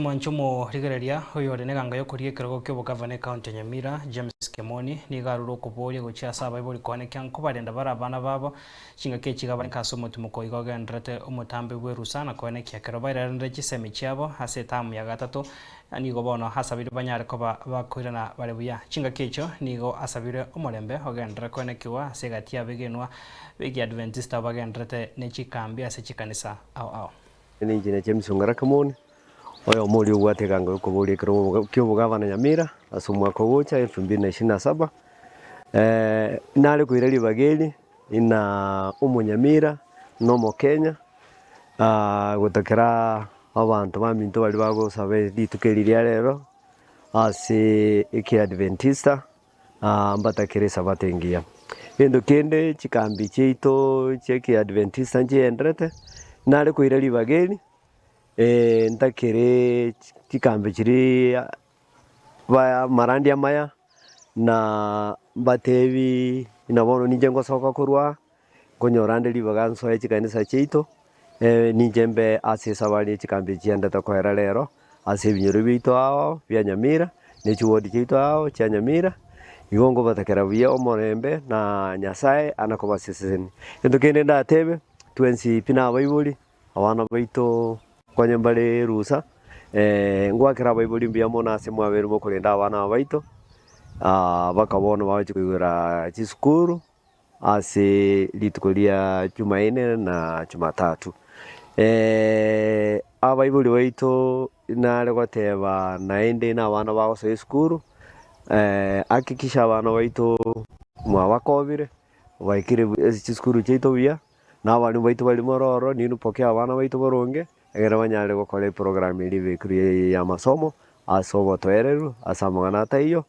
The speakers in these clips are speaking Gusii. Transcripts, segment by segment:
Omwancho omorigereria oyore neganga y'okoria ekerogo ki'obogavana ekaunti ya Nyamira, James Kemoni, nigo arure okoboria gochia ase abaibori koanekia nkobarenda bare abana babo chingaki echi iga barenge ase omotimoko iga ogendererete omotambe bw'erusa na koenekia ekero bairaranire chisemi chiabo ase etamu ya gatato nigo bono asabire banyare koba bakoirana bare buya. Chingaki echio nigo asabire omorembe ogenderere koenekigwa ase egati y'abegenwa b'Ekiadventista bagendererete ne chikambi ase chikanisa ao ao. Ninche na James Ong'ara Kimoni, oyomo oria obwate egango y'okoboria ekerogo ki'obogavana Nyamira ase omwaka ogocha elfu mbili na ishirini na saba. Nare koira ribaga eri ng'a omonyamira na omokenya gotakera abanto baminto baria bagosaba rituko eri ria rero ase ekiadventista mbatakere esabato engiya. Gento kende chikambi chiaito chia ekiadventista nchigenderete, nare koira ribaga eri ntakere chikambi chiria ba amarandia amaya, na mbatebi buna bono ninche ngosoka korwa aa, nkonyora nde ribaga nsoe chikanisa chiaito, ninche mbe ase esabari ye chikambi echi chiendete koera rero, ase ebinyoro biaito ao bia Nyamira, ne chiwodi chiaito ao chia Nyamira, igo nkobatakera buya omorembe na Nyasaye ana kobasesenia. Egento kende ndatebe, twensi pi na abaibori, abana baito nkonye mbare erusa, ngoakera abaibori mbuya mono ase mwabeire mokorenda abana aba baito, mpaka bono bagochia koigora chisukuru. Ase rituko ria Jumaine na Jumatatu. Abaibori baito nare goteba naende na abana bagosoa esukuru, hakikisha abana baito mwabakobire, baikire ase chisukuru chiaito buya, na abalimu baito baria more ororo ninwe pokea abana baito boronge, ekero banyare gokora eprogram eria ebekirwe ya amasomo ase obotoereru ase amang'ana ataiyo.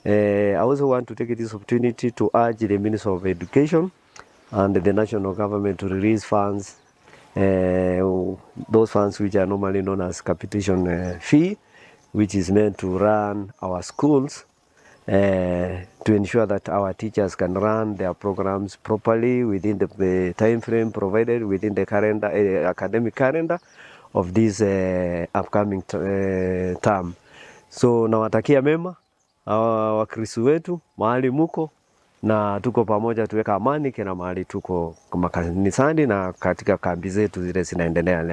I also want to take this opportunity to urge the Minister of Education and the national government to release funds those funds which are normally known as capitation fee which is meant to run our schools to ensure that our teachers can run their programs properly within the time frame provided within the calendar, academic calendar of this upcoming term. So nawatakia mema Wakristo wetu mahali muko na tuko pamoja, tuweka amani kila mahali tuko makanisani na katika kambi zetu zile zinaendelea leo.